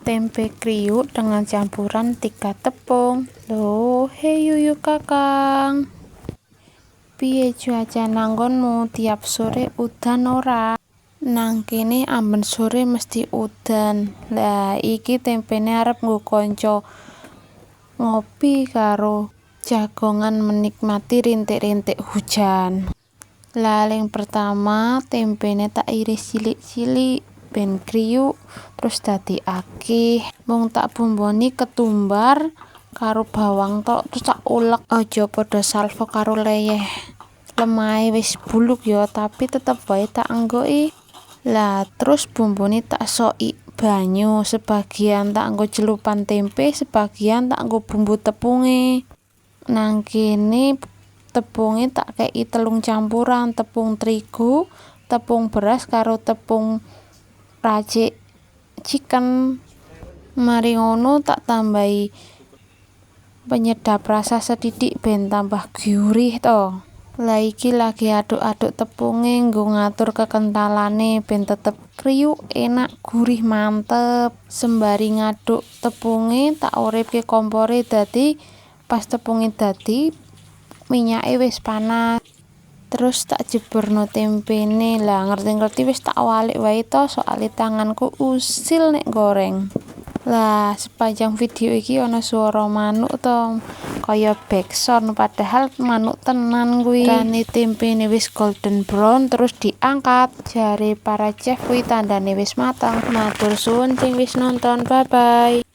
Tempe kriuk dengan campuran tiga tepung. Loh, hei yuyu kakang. Piye cuaca nanggonmu, tiap sore udan ora? Nang kene amben sore mesti udan. Lah, iki tempene arep nggo kanca ngopi karo jagongan menikmati rintik-rintik hujan. Lah, yang pertama tempene tak iris cilik-cilik ben kriuk terus dadi akeh. Mung tak bumboni ketumbar karo bawang tok, terus tak ulek. Aja padha salfok karo leyeh, lemahe wis buluk ya, tapi tetep wae tak anggoki. Lah, terus bumbune tak soki banyu, sebagian tak nggo celupan tempe, sebagian tak nggo bumbu tepunge. Nang kene tepunge tak kei telung campuran, tepung terigu, tepung beras, karo tepung racik chicken. Mari ngono tak tambahi penyedap rasa sethithik ben tambah gurih to. Lah, iki lagi aduk-aduk tepunge nggo ngatur kekentalane ben tetep kriuk, enak, gurih, mantep. Sembari ngaduk tepunge tak uripke kompore, dadi pas tepunge dadi minyake wis panas. Terus tak jeburno tempene. Lah, ngerti-ngerti wis tak walik wae to, soale tanganku usil nek goreng. Lah, sepanjang video iki ana suara manuk to, kaya backsound, padahal manuk tenan kuwi. Rane tempene wis golden brown terus diangkat. Jare para chef kuwi tandane wis mateng. Matur suwun sing wis nonton. Bye bye.